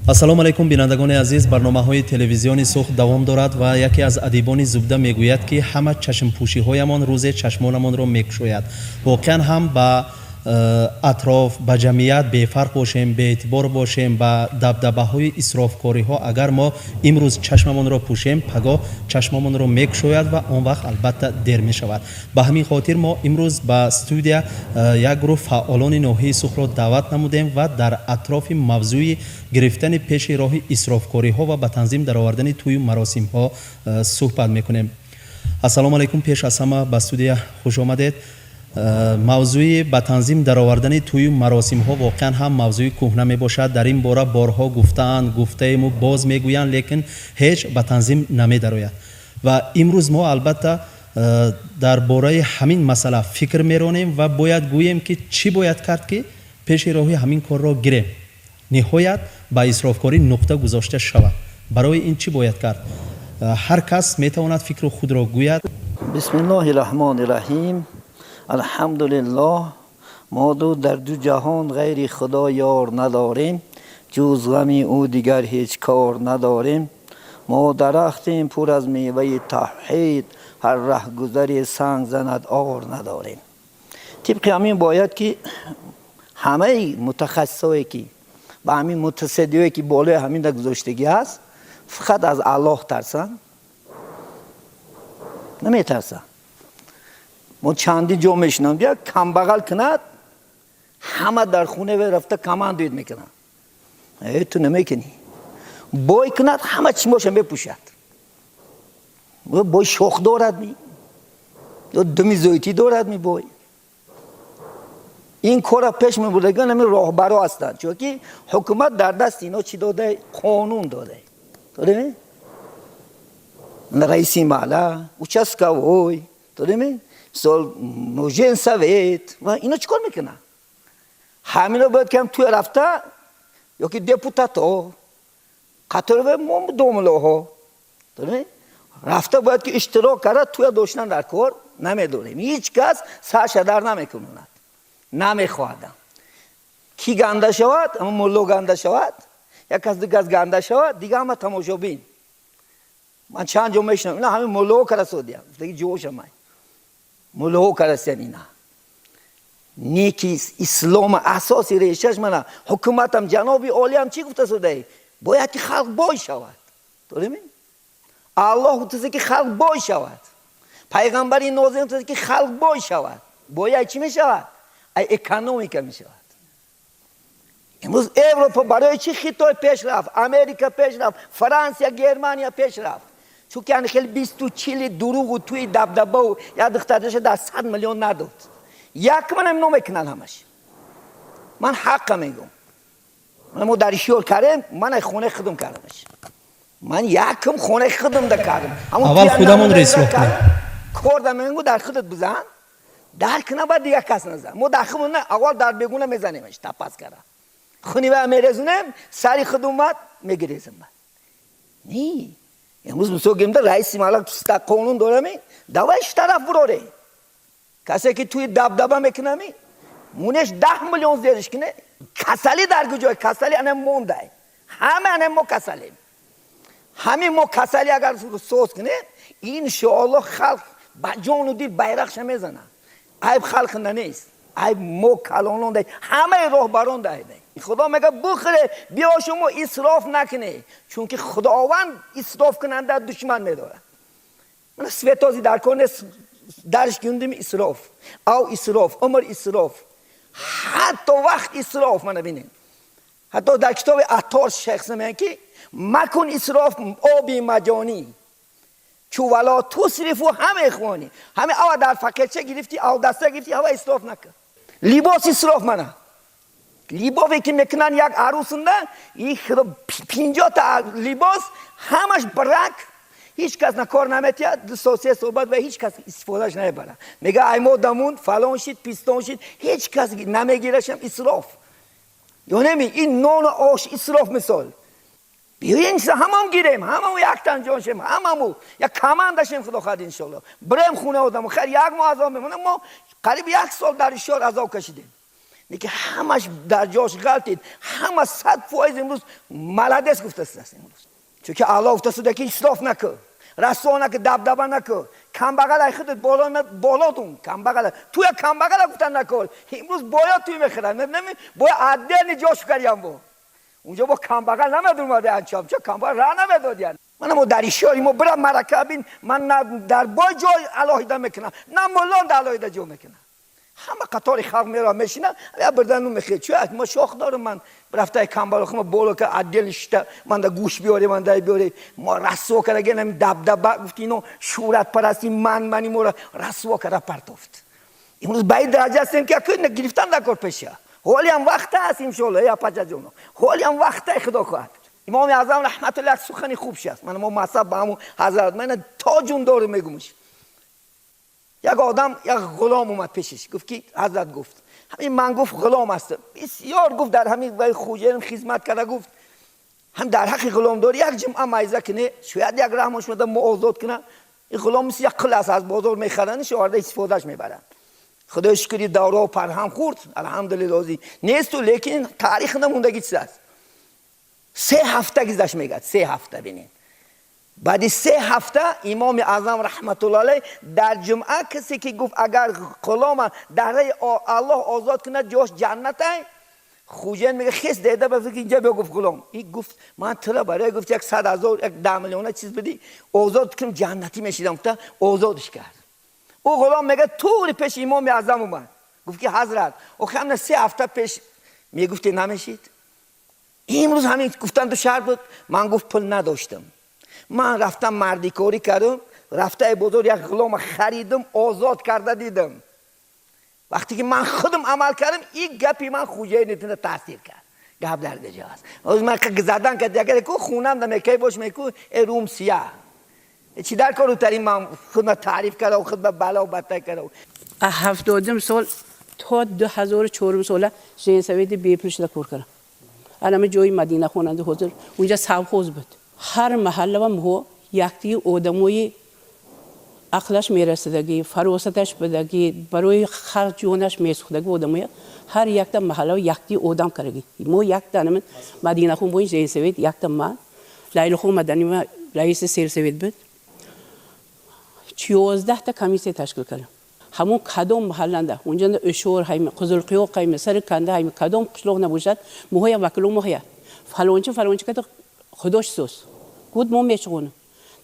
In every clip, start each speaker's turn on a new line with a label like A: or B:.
A: Ассалому алайкум, бинандагони азиз. Барномаҳои телевизиони Суғд давом дорад ва яке аз адибони зубда мегӯяд, ки ҳама чашмпӯшиҳоямон рӯзе чашмонамонро мекушояд. Воқеан ҳам ба атроф, ба ҷамъият бефарқ бошем, беэътибор бошем, ба дабдабаҳои исрофкориҳо, агар мо имрӯз чашмамонро пӯшем, пагоҳ чашмамонро мекушояд ва он вақт, албатта, дер мешавад. Ба ҳамин хотир мо имрӯз ба студия як гурӯҳ фаъолони ноҳияи Суғдро даъват намудем ва дар атрофи мавзӯи гирифтани пеши роҳи исрофкориҳо ва ба танзим даровардани тӯю маросимҳо суҳбат мекунем. Ассалому алайкум, пеш аз ҳама ба студия хуш омадед. Мавзӯи ба танзим даровардани тӯю маросимҳо воқеан ҳам мавзӯи кӯҳна мебошад. Дар ин бора борҳо гуфтаанд, гуфтаему боз мегӯянд, лекин ҳеҷ ба танзим намедарояд. Ва имрӯз мо, албатта, дар бораи ҳамин масъала фикр меронем ва бояд гӯем, ки чӣ бояд кард, ки пеши роҳи ҳамин корро гирем, ниҳоят ба исрофкорӣ нуқта гузошта шавад. Барои ин чӣ бояд кард? Ҳар кас метавонад фикру худро гӯяд.
B: Бисмиллоҳи раҳмони раҳим. Алҳамдулиллоҳ. Мо ду дар ду ҷаҳон ғайри Худо ёр надорем, ҷуз ғами ӯ дигар ҳеҷ кор надорем. Мо дарахтем пур аз меваи тавҳид, ҳар раҳгузаре санг занад, ор надорем. Тибқи ҳамин бояд ки ҳамаи мутахассисое, ки ба ҳамин мутасаддиое, ки болои ҳамин гузоштагӣ ҳаст, фақат аз Аллоҳ тарсанд. Наметарсанд. Мо чандин ҷо мешинам, як камбағал кунад, ҳама дар хоне рафта командует мекунанд: «Э, ту намекунӣ». Бой кунад, ҳама чимоша мепӯшад. Бой шох дорад ми ё думи зоитӣ дорад ми? Бой ин кора пеш мебурдагон ҳамин роҳбаро ҳастанд, чунки ҳукумат дар дасти ино чӣ дода? Қонун дода. Додеме? Раиси маҳалла, участковой, додеме, мисол, женсовет ва ино чӣ кор мекунанд? Ҳамино бояд кам туя рафта ёки депутато қатори мо домлоҳо рафта бояд ки иштирок карда, туя доштан дар кор намедорем. Ҳеҷ кас сарша дар намекунад, намехоҳадам. Ки ганда шавад, мулло ганда шавад, як кас, ду кас ганда шавад, дига ҳама тамошобин. Ман чанд ҷо мешинам, ина ҳамин муллоҳо карасодиям, ҷошамай муллоҳо карасиян. Ина неки ислома асоси решаш мана ҳукуматам, ҷаноби олиам чӣ гуфта судаи? Бояд ки халқ бой шавад. Дореми? Аллоҳ гуфтасе, ки халқ бой шавад. Пайғамбари нозир гуфтасе, ки халқ бой шавад. Бояд чӣ мешавад? Ай экономика мешавад. Имрӯз Европа барои чӣ, Хитой пеш рафт, Америка пеш рафт, Франсия, Германия пеш рафт? Чунки ани хеле 20-у 40 дуруғу туи дабдабау як духтардаша дар 100 миллион надод. Як манам ино мекунанд ҳамаш. Ман ҳаққа мегӯм. Мо дар ишёр кардем, ман хонаи худам кардамаш. Ман якм хонаи худам да кардам.
A: Аввал худамонро ислоҳ кунем.
B: Кор да мегӯ, дар худат бизан, дар кина, баъд дигар кас назан. Мо дар худмон аввал дар бегуна мезанемаш, тапас кара хуни ва мерезунем, сари худ омад мегирезем. Не, имрӯз мисол гирем, раиси маҳалла қонун дорами, давай штраф буроре. Касе ки туи дабдаба мекунами, мунеш 10 миллион зериш кине. Касалӣ дар куҷой? Касалӣ ана мондай, ҳама ана мо касалем. Ҳамин мо касалӣ агар соз кунем, иншоалло, халқ ба ҷону дил байрақша мезанад. Айб халқ на нест, айб мо калонон дай, ҳамаи роҳбарон дай. Худо мега: «Бухӯре, биё, шумо исроф накунед», чунки Худованд исрофкунанда душман медорад. Мана светози дар кор нест, дарш гундим, исроф, ав исроф, умр исроф, ҳатто вақт исроф. Мана бинед, ҳатто дар китоби Аттор шехс мегӯянд, ки макун исроф оби маҷонӣ, чу вала тусрифу. Ҳама ихвонӣ, ҳаме ава дар фақирча гирифти, авдаста гирифти, ҳава исроф накун. Либос исроф. Мана либосе ки мекунанд як арӯсунда, 50-та либос, ҳамаш брак, ҳеҷ кас на кор наметиҳад. 2 сол, 3 сол баъд ва ҳеҷ кас истифодааш намебарад. Мега: «Ай мо дамун фалон шид, пистон шид», ҳеҷ кас намегирашам. Исроф ё неми? Ин нону ош исроф. Мисол, биёен, ҳамам гирем, ҳамаму яктан ҷон шем, ҳамаму як команда шем. Худо хоҳад, иншолло, бирем хуна одамо. Хайр, як моҳ азоб мемонам. Мо қариб як сол дар ишёр азоб кашидем. Лекин ҳамаш дар ҷош ғалтид, ҳама 100% имрӯз молодец гуфтааст имрӯз. Чунки Аллоҳ гуфтааст, ки исроф накун, расво накун, дабдаба накун, камбағал худат боло боло дун, камбағал туя камбағал гуфтан накун. Имрӯз бояд туй мехӯрад, мебинами, бояд отдельный ҷош карям бо. Унҷо бо камбағал намедурмаде анчам, чо камбағал раҳ намедодиян. Мана мо дар ишори мо бира марака бин, ман на дар бой ҷой алоҳида мекунам, на муллон да алоҳида ҷо мекунам. Ҳама қатори халқ мера мешина, я бурдану мехе. Чо ма шох дорам, ман рафтаи камбағал хума боло ка отдельный шита, ман да гӯш биёре, ман дай биёре. Мо расво карда генам дабдаба гуфти, ино шӯҳратпарасти ман мани моро расво карда партофт. Имрӯз ба ин дараҷа ҳастем, ки акӯ гирифтан дар кор пеша. Ҳолиам вақт аст, иншоалло, эй апаҷаҷоно. Ҳолиам вақт, худо хоҳад. Имоми Аъзам раҳматуллоҳ як сухани хуб шаст. Ман мо мазҳаб ба ҳамун ҳазрат ман то ҷун дору мегумш. Як одам, як ғулом омад пешиш, гуфт ки ҳазрат, гуфт, ҳамин ман, гуфт, ғулом ҳастам. Бисёр, гуфт, дар ҳамин вай хуҷаим хизмат карда, гуфт, ҳам дар ҳаққи ғуломдорӣ як ҷумъа майза куне, шояд як раҳмо шуда мо озод кунад. Ин ғулом мисли як қул аст, аз бозор мехараниш, оварда истифодааш мебаранд. Худои шукри, даврао парҳам хӯрд, алҳамдулиллоҳ, несту, лекин таърих намондагӣ чиз аст. 3 ҳафта гузашт, мегӯяд, 3 ҳафта бинед. Баъди 3 ҳафта Имоми Аъзам раҳматулло алайҳ дар ҷумъа касе ки гуфт, агар ғулома дар раи Аллоҳ озод кунад, ҷош ҷаннатай. Хуҷаин мега, хес деда ба фикр инҷа биё, гуфт, ғулом и гуфт, ман тура барои, гуфт, як 100 000, як 10 миллиона чиз бидӣ, озод кунам, ҷаннатӣ мешидам, гуфта озодш кард. Ӯ ғулом мега, тури пеши Имоми Аъзам омад, гуфт ки ҳазрат, охи ҳамна 3 ҳафта пеш мегуфте, намешид, имрӯз ҳамин гуфтан ду шарт буд. Ман, гуфт, пул надоштам, ман рафтам мардикорӣ кардам, рафтаи бозор як ғулома харидам, озод карда дидам. Вақте ки ман худам амал кардам, ин гапи ман хуҷаинитина таъсир кард. Гап дар гаҷа аст. Ман задан кард, ягар ку хунам да мекай бош меку э рум сия чӣ дар кору тарин, ман худма таъриф кардам, худма бало батта кардам.
C: 70-ум сол то 2004-ум сола женсовети бепул шуда кор кардам. Анама ҷои Мадина хонанда ҳозир унҷа совхоз буд. Ҳар маҳалла мо яктиги одамои ақлаш мерасидагӣ, фаросаташ будагӣ, барои халқ ҷонаш месӯхтагӣ одамоя ҳар якта маҳалла якти одам кардагӣ. Мо якта анама Мадинахон бо ин женсовет, якта ман, Лайлихон Маданима раиси сельсовет буд. 14-та комиссия ташкил кардам. Ҳамон кадом маҳалланда, унҷанда Ӯшор ҳайми, Қузулқиёқ ҳайми, Сари Канда ҳайми, кадом қишлоқ набошад, моҳоя вакило моҳая фалончи фалончи ката худош сӯз гуд, мо мешуғонем.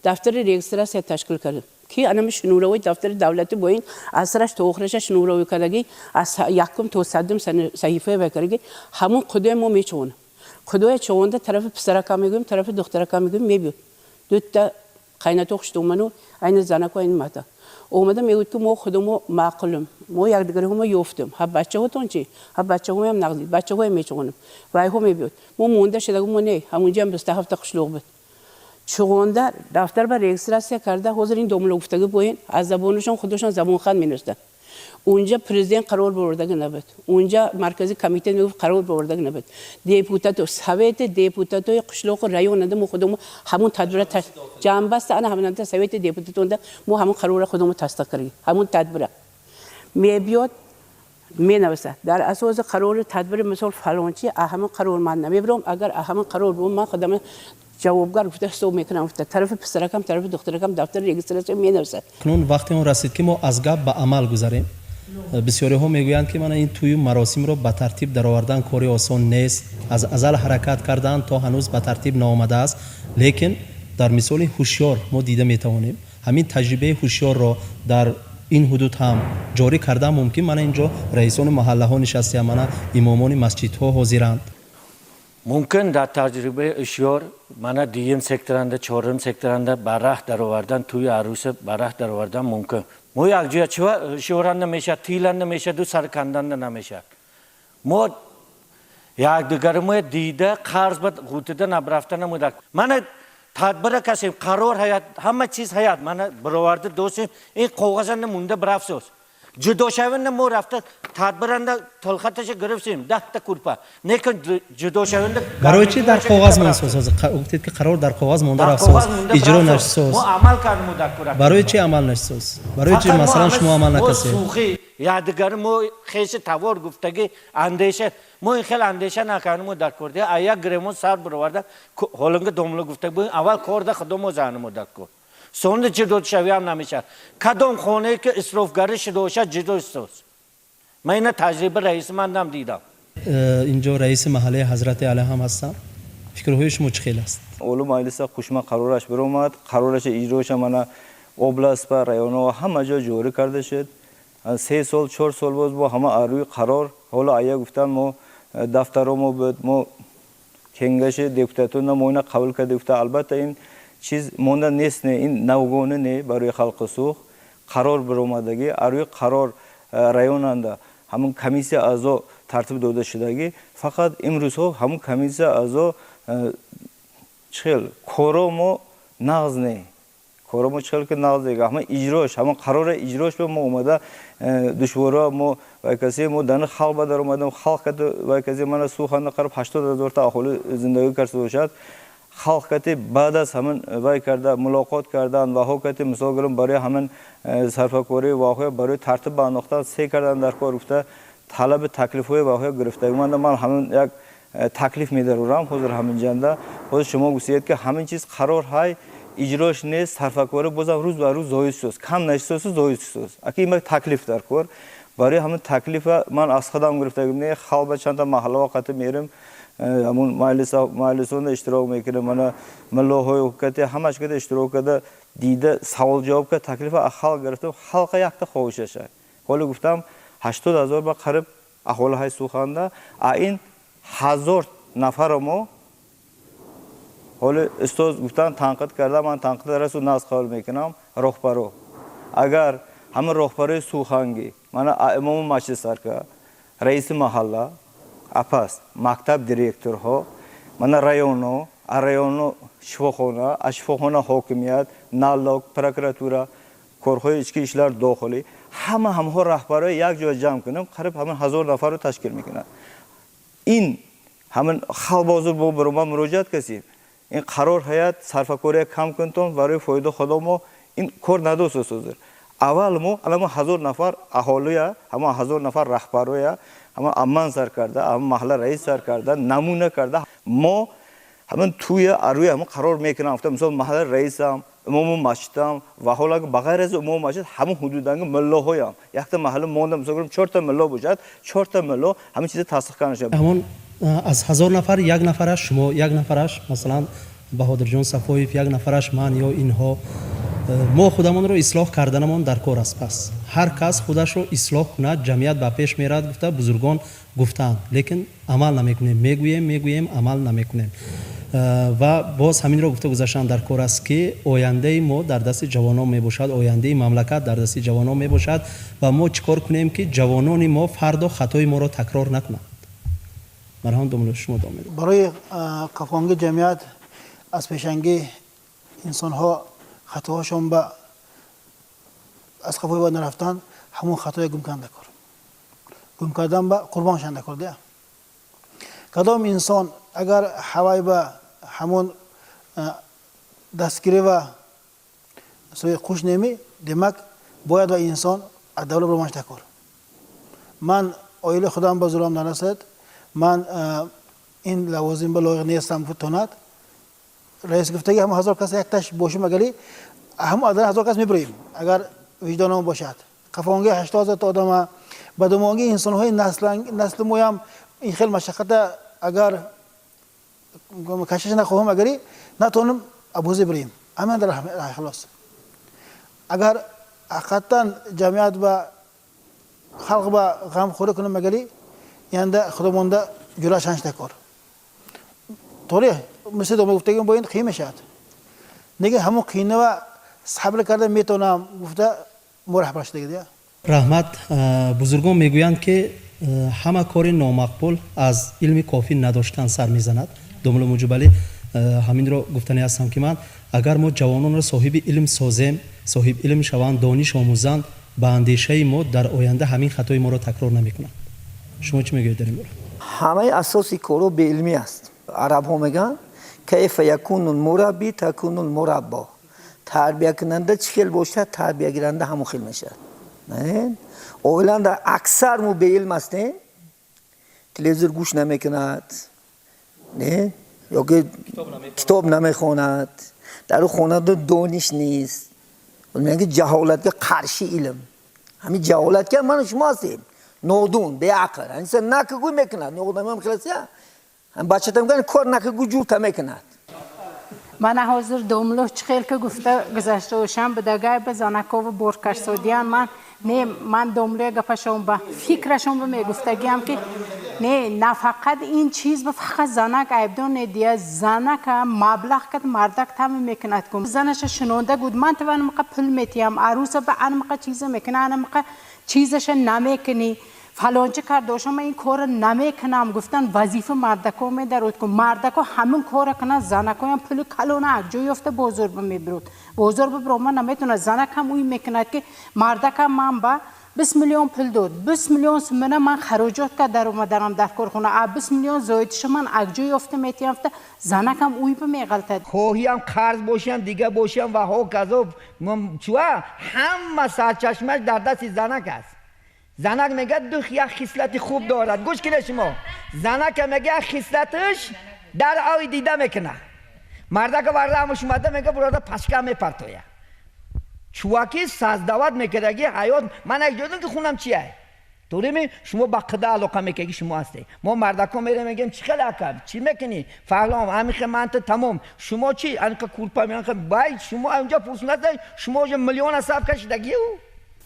C: Дафтари регистрация ташкил кардем, ки анами шнуровои дафтари давлатӣ бо ин аз сараш то охираша шнуровӣ кардагӣ, аз якум то 100-ум саҳифае вай кардагӣ. Ҳамон худоя мо мечуғонем. Худоя чуғонда тарафи писарака мегӯем, тарафи духтарака мегӯем, мебиёд дута қайнато хуштоману айни занаку айни мата омада мегӯяд, ки мо худомо маъқулем, мо якдигариҳомо ёфтем, ҳа бачаҳотон чи, ҳа бачаҳоям нағзид, бачаҳоям мечуғонем. Вайҳо мебиёд, мо монда шудагу мо не, ҳамунҷаам 27-та қишлоқ буд. Чуғонда дафтар ба регистрация карда, ҳозир ин домло гуфтагӣ боин аз забонашон худашон забонхат менавистанд. Унҷа президент қарор бовардагӣ набуд, унҷа маркази комитет мегуфт, қарор бовардагӣ набуд. Депутато, совети депутатои қишлоқу районанда мо худомо ҳамун тадбира ҷамъбаста, ана ҳаминанда совети депутатонда мо ҳамун қарорра худомо тасдиқ кардем. Ҳамун тадбира мебиёд, менависад дар асоси қарори тадбири, мисол, фалончи, ҳамин қарор ман намебиром, агар ҳамин қарор бо ман худам ҷавобгар гуфта ҳисоб мекунам, гуфта тарафи писаракам, тарафи духтаракам дафтари регистрация менависад.
A: Акнун вақте он расид, ки мо аз гап ба амал гузарем. Бисёриҳо мегӯянд, ки мана ин тӯю маросимро ба тартиб даровардан кори осон нест, аз азал ҳаракат кардаанд, то ҳанӯз ба тартиб наомадааст. Лекин дар мисоли Ҳушёр мо дида метавонем, ҳамин таҷрибаи Ҳушёрро дар ин ҳудуд ҳам ҷорӣ кардан мумкин. Мана инҷо раисони маҳаллаҳо нишастаям, мана имомони масҷидҳо ҳозиранд.
D: Мумкин дар таҷрибаи Ҳушёр мана дуюм секторанда, чорум секторанда ба раҳ даровардан, тӯи арӯса ба раҳ даровардан мумкин. Мо якҷоя чива Ҳушёранда мешавад, Тиланда мешаваду Сарканданда намешавад. Мо якдигаро дида, қарз ба ғутида набрафта намуда. Мана тадбира касем, қарор ҳаят, ҳама чиз ҳаят, мана бироварда досем, ин коғазанда мунда бирафсоз. Ҷудошаванда мо рафта тадбиранда тилхаташа гирифтем, 10-та курпа, лекин ҷудошаванда.
A: Барои чӣ дар коғаз монсоз? Гуфтед, ки қарор дар коғаз монда рафсоз, иҷро нашсоз.
D: Мо амал кардем.
A: Барои чӣ амал нашсоз? Барои чӣ, масалан, шумо амал накардед?
D: Сухӣ. Ядигари мо хеши тавор гуфтагӣ андеша мо ин хел андеша накардамо дар кор. А як гиремо сар бироварда ҳолинги домла гуфта бу аввал корда худомо занамо дар кор. Сонда ҷидо шавиам намешавад. Кадом хонае ки исрофгарӣ шуда бошад, ҷидо истоз. Ман ина таҷриба раиси мандам дидам.
A: Инҷо раиси маҳаллаи Ҳазрати Ала ҳам ҳастам. Фикрҳои шумо чӣ хел аст?
E: Олу маҷлиса қушма қарораш биромад, қарораша иҷроша мана област ба районҳо ҳама ҷо ҷорӣ карда шуд. 3 сол, 4 сол боз бо ҳама арӯи қарор. Ҳоло ая гуфтан, мо дафтаро мо буд, мо кенгаши депутатона мо ина қабул карда гуфта. Албатта, ин чиз монда нест, не, ин навгона не барои халқи Сух. Қарор биромадагӣ, арӯи қарор районанда ҳамун комиссия аъзо тартиб дода шудагӣ. Фақат имрӯзҳо ҳамун комиссия аъзо чихел коро мо нағз не, коро мо чихел ки нағз не, ҳама иҷрош, ҳамон қарора иҷрош ба мо омада душворо. Мо вай касе мо дани халқ ба даромадам, халқ кати вай касе мана Суханда қариб 80 000 та аҳолӣ зиндагӣ карда бошад. Халқ кати баъд аз ҳамин вай карда мулоқот кардан ваҳо кати, мисол гирем, барои ҳамин сарфакории ваҳоя, барои тартиб ба андохтан се кардан дар кор гуфта, талаби таклифҳои ваҳоя гирифта. Ман ҳамин як таклиф медарорам ҳозир ҳамин ҷанда. Ҳозир шумо гуфтед, ки ҳамин чиз қарор ҳай, иҷрош нест, сарфакорӣ бозам рӯз ба рӯз зоид шуд, кам нашудсу, зоид шуд. Аки ин таклиф дар кор. Барои ҳамин таклифа ман аз худам гирифта, не, халқ ба чанда маҳаллаҳо қати мерем, ҳамун маҷлисонда иштирок мекунем, мана миллоҳои ҳукумати ҳамаш када иштирок карда, дида, савол ҷавоб кард. Таклифа аз халқ гирифтам. Халқа якта хоҳишаша. Ҳоло гуфтам, 80 000 ба қариб аҳоли ҳай Суханда, а ин 1000 нафаро мо ҳоло устоз гуфтан, танқид карда, ман танқид расу наз қабул мекунам. Роҳбаро, агар ҳамин роҳбарои сухангӣ, мана имому масҷид сарка, раиси маҳалла, апас мактаб директорҳо, мана районо, а районо шифохона, а шифохона ҳокимият, налог, прокуратура, корҳои ички ишлар, дохилӣ, ҳама ҳамҳо раҳбарои як ҷо ҷамъ кунем, қариб ҳамин 1000 нафарро ташкил мекунад. Ин ҳамин халқ бозур бо бирома муроҷиат касем, ин қарор ҳаят, сарфакория кам кунтон барои фоида худо. Мо ин кор надост. Созир аввал мо алама 1000 нафар аҳолия, ҳама 1000 нафар раҳбароя, ҳама амман сар карда, ҳама маҳалла раис сар карда, намуна карда, мо ҳамин туя арӯи ҳамин қарор мекунам. Мисол, маҳалла раисам, имому масҷидам ва ҳоло ба ғайр аз имому масҷид, ҳамон ҳудуданги миллоҳоям якта маҳалла монда, мисол гирем, чорта милло бошад, чорта милло ҳамин чиза тасдиқ карда шавад.
A: Ҳамон аз 1000 нафар як нафараш шумо, як нафараш, масалан, Баҳодирҷон Сафоев, як нафараш ман ё инҳо, мо худамонро ислоҳ карданамон дар кор аст. Пас ҳар кас худашро ислоҳ кунад, ҷамъият ба пеш меравад, гуфта бузургон гуфтаанд, лекин амал намекунем. Мегӯем, мегӯем, амал намекунем. Ва боз ҳаминро гуфта гузаштан дар кор аст, ки ояндаи мо дар дасти ҷавонон мебошад, ояндаи мамлакат дар дасти ҷавонон мебошад. Ва мо чӣ кор кунем, ки ҷавонони мо фардо хатои моро такрор накунанд? Марҳамат, домулло, шумо давом медиҳед.
F: Барои қафонги ҷамъият аз пешангӣ инсонҳо хатоҳошон ба аз қафои бояд нарафтан, ҳамон хатое гум кардан кор, гум кардан ба қурбон шанда кор дия. Кадом инсон агар ҳавай ба ҳамон дастгирӣ ва сӯи қуш неми, демак бояд ва инсон аз давла баромаш кор. Ман оилаи худам ба зулам нарасад, ман ин лавозим ба лоиқ нестам, тонад раис гуфтаги ҳама 1000 кас якташ бошим, агари ҳама адан 1000 кас мебурем, агар виҷдонамон бошад. Қафонги 80 000 та одама ба думонги инсонҳои насли моям ин хел машаққата агар кашиш нахоҳам, агари натонем, абӯзе бирем, ҳамин дар халос. Агар ҳақиқатан ҷамъият ба халқ ба ғамхӯрӣ кунем, агари янда худомонда ҷура шаншта кор. Торе мисли дома гуфтагим, бо ин қиин мешавад, нега ҳамон қиинава сабр карда метавонам гуфта, мо раҳбар шудагӣ.
A: Раҳмат. Бузургон мегӯянд, ки ҳама кори номақбул аз илми кофӣ надоштан сар мезанад. Домулло Муҷибалӣ, ҳаминро гуфтанӣ ҳастам, ки ман агар мо ҷавононро соҳиби илм созем, соҳиб илм шаванд, дониш омӯзанд, ба андешаи мо дар оянда ҳамин хатои моро такрор намекунанд. Шумо чӣ мегӯед дар ин бора?
B: Ҳамаи асоси коро беилмӣ аст. Арабҳо мегӯянд: كيف يكون المربي تكون المربى. Тарбиякунанда чӣ хел бошад, тарбиягиранда ҳамон хел мешавад. Оиланда аксар мо беилм ҳастем, телевизор гӯш намекунад, не, ёки китоб намехонад, дар хонада дониш нест. Меги ҷаҳолатга қарши илм. Ҳамин ҷаҳолатга ману шумо ҳастем, нодун, беақл. Инсон накугӯй мекунад, одамам хеласия. Бачата мегӯянд, кор накугӯй, ҷурта мекунад.
G: Мана ҳозир домло чӣ хел ки гуфта гузашта бошам, будагай ба занакову боркашсодиян. Ман не, ман домлоя гапашон ба фикрашон ба мегуфтагиам, ки не, нафақат ин чиз ба фақат занак айбдор не, дия занака маблағ кад мардак тама мекунад ку. Занаша шинонда гуд, ман тава анамақа пул метиҳам, арӯса ба анамақа чиза мекуна, анамақа чизаша намекунӣ, фалончи кардошам, ман ин корро намекунам гуфтан, вазифа мардако медарод ку. Мардако ҳамин корро кунанд, занакоям пули калона як ҷой ёфта бозор ба мебирод, бозор бибиро ман наметавонад. Занакам ӯй мекунад, ки мардакам ман ба 20 миллион пул дод, 20 миллион сумана ман хароҷот кард даромадарам дар корхона, а 20 миллион зоидиша ман як ҷой ёфта метиҳам, занакам ӯй ба меғалтад.
B: Хоҳиам қарз бошам, дига бошам ва ҳоказо, чуа ҳама сарчашмаш дар дасти занак аст. Занак мегӯяд, ду як хислати хуб дорад. Гӯш кунед шумо, занака мега, як хислаташ дар ои дида мекунад. Мардака варда ҳамаш омада, мега, бурода пашка мепартоя. Чуваки создавать мекардаги ҳаёт. Ман як ҷойдам, ки хунам чия турими шумо ба қида алоқа мекарди, шумо ҳастед. Мо мардако мерем, мегем, чӣ хеле ака, чӣ мекунӣ, фалон амихе манта тамом. Шумо чӣ анқа курпа бай, шумо онҷа пурсунада, шумо уже миллиона саб кашидагиу.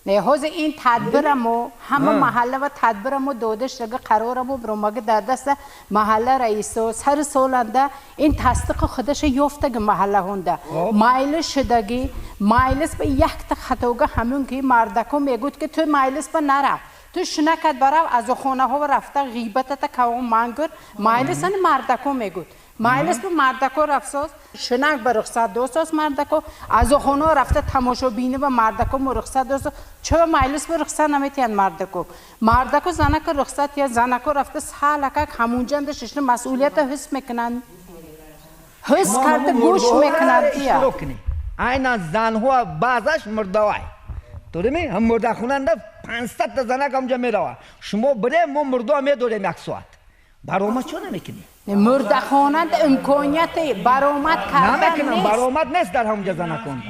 G: Не, ҳозир ин тадбира мо ҳама маҳалла ва тадбира мо дода шудага, қарора мо биромага дар даста маҳалла раисо. Сари соланда ин тасдиқи худаша ёфтаги, маҳаллаҳонда майлис шудагӣ. Майлис ба якта хатога ҳамун ки мардако мегӯд, ки ту майлис ба нарав, ту шунакат барав, аз хонаҳо рафта ғибатата кавон мангур. Майлисани мардако мегӯд, майлис ба мардако рафсоз, шунак ба рухсат досоз, мардако аз хонаҳо рафта тамошобини ба мардако мо рухсат досоз. Чаро майлис ба рухсат наметиҳанд мардако? Мардако занако рухсат тиҳад, занако рафта салакак ҳамунҷанда шишта масъулията ҳис мекунанд, ҳис карда гӯш мекунанд дия.
B: Айнан занҳо баъзаш мурдавай турими ҳам мурдахунанда 500 та занак ҳамҷа мерава. Шумо бирем, мо мурдоа медорем як соат. Баромад чо намекунӣ?
G: Мурдахонанда имконияти баромад кардан
B: намекунам.
G: Нест.
B: Баромад нест дар ҳамҷа занаконда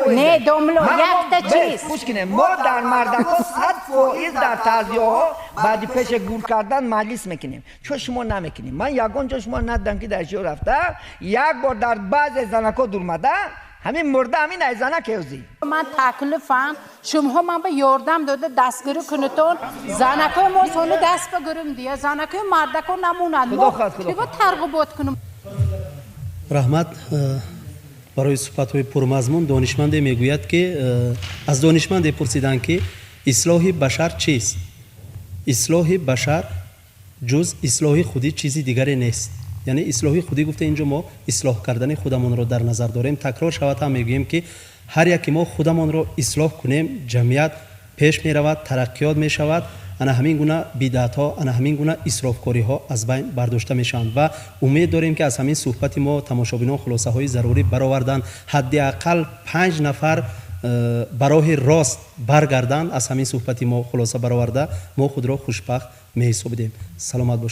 G: Не, домло, якта чиз.
B: Гӯш кунем, мо дар мардако 100% дар тазияҳо баъди пеше гур кардан маҷлис мекунем. Чо шумо намекунем? Ман ягон ҷо шумо надидам, ки дар ҷо рафта як бор дар баъзе занако дурмада, ҳамин мурда, ҳамин ай занак ҳёзӣ.
G: Ман таклифам, шумоҳо ман ба ёрдам дода дастгирӣ кунитон, занакои мо сони даст багирим дия, занакои мардако намонанд.
B: Худо хоҳад, худо
G: мо тарғибот кунем.
A: Раҳмат барои суҳбатҳои пурмазмун. Донишманде мегӯяд, ки аз донишманде пурсиданд, ки ислоҳи башар чист? Ислоҳи башар ҷуз ислоҳи худӣ чизи дигаре нест. Яъне ислоҳи худӣ гуфта, инҷо мо ислоҳ кардани худамонро дар назар дорем. Такрор шавад ҳам, мегӯем, ки ҳар яке мо худамонро ислоҳ кунем, ҷамъият пеш меравад, тараққиёт мешавад. Ана ҳамин гуна бидъатҳо, ана ҳамин гуна исрофкориҳо аз байн бардошта мешаванд. Ва умед дорем, ки аз ҳамин суҳбати мо тамошобинон хулосаҳои зарурӣ бароварданд, ҳадди ақал панҷ нафар ба роҳи рост баргарданд. Аз ҳамин суҳбати мо хулоса бароварда, мо худро хушбахт меҳисобидем. Саломат бошед.